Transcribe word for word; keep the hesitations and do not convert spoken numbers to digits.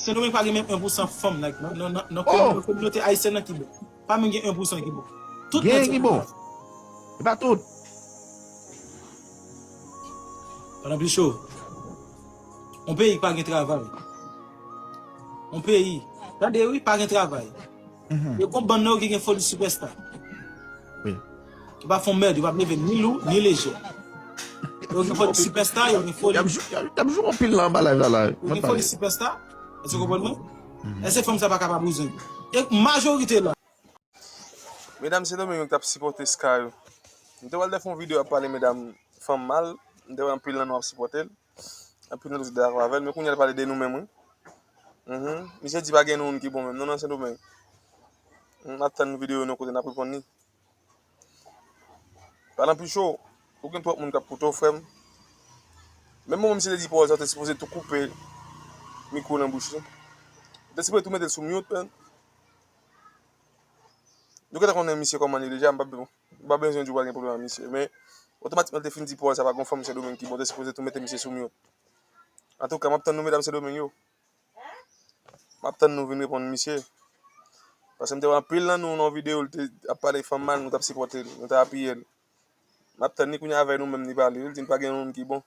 Sendomeng pa gen menm en pousan fanm nan, nan, nan, nan, nan komi-, nan kominote ayisyèn nan ki bon. Pa menm gen en pousan ki bon. Tout nèg sa ki bon. E pa tout. Pandan pli cho. On peyi ki pa gen travay. On peyi. Tande wi, pa gen travay. E gon bann nèg ki gen foli sipèsta. Yo pa fon mèd, yo pa leve ni lou, ni lejè. Yo gen foli sipèsta, yo gen foli. Y ap jou-, y ap, y ap joure anpil nan anba live la, la. Yo gen foli sipèsta, èske w konprann mwen? Èske fanm sa pa ka pa bouzen? E majorite la. Medam Sendomeng yo k t ap sipòte Sky yo. M te wè l te fè yon videyo ap pale medam fanm mal. M te wè anpil nan nou ap sipòte l. Anpil nan nou te dakò avè l. Men kounye a l pale de nou menm, wi. Mhm. Misye di pa gen nou ki bon menm. Non, nan Sendomeng. M ap tann videyo nou kote n ap reponn li. Palan pi cho, ou gen twòp moun k ap koute w, frè m. Menm moman misye te di pawòl sa, w te sipoze tou koupe mikwo nan bouch li. W te sipoze tou mete l sou mute, man. Nou gentan konnen misye kòman li deja, m pa, m pa bezwen di w pral gen pwoblèm ak misye. Men, otomatikman, l te fin di pawòl sa, pa gon fanm Sendomeng ki bon, w te sipoze tou mete misye sou mute. Antouka, m ap tann nou, medam Sendomeng yo. M ap tann nou vin reponn misye. Paske m te wè anpil nan nou nan videyo, l te ap pale fanm mal, nou t ap sipòte l, nou t ap apiye l. M ap tann li kounye a avè nou menm li pale, wi, l di n pa gen youn ki bon.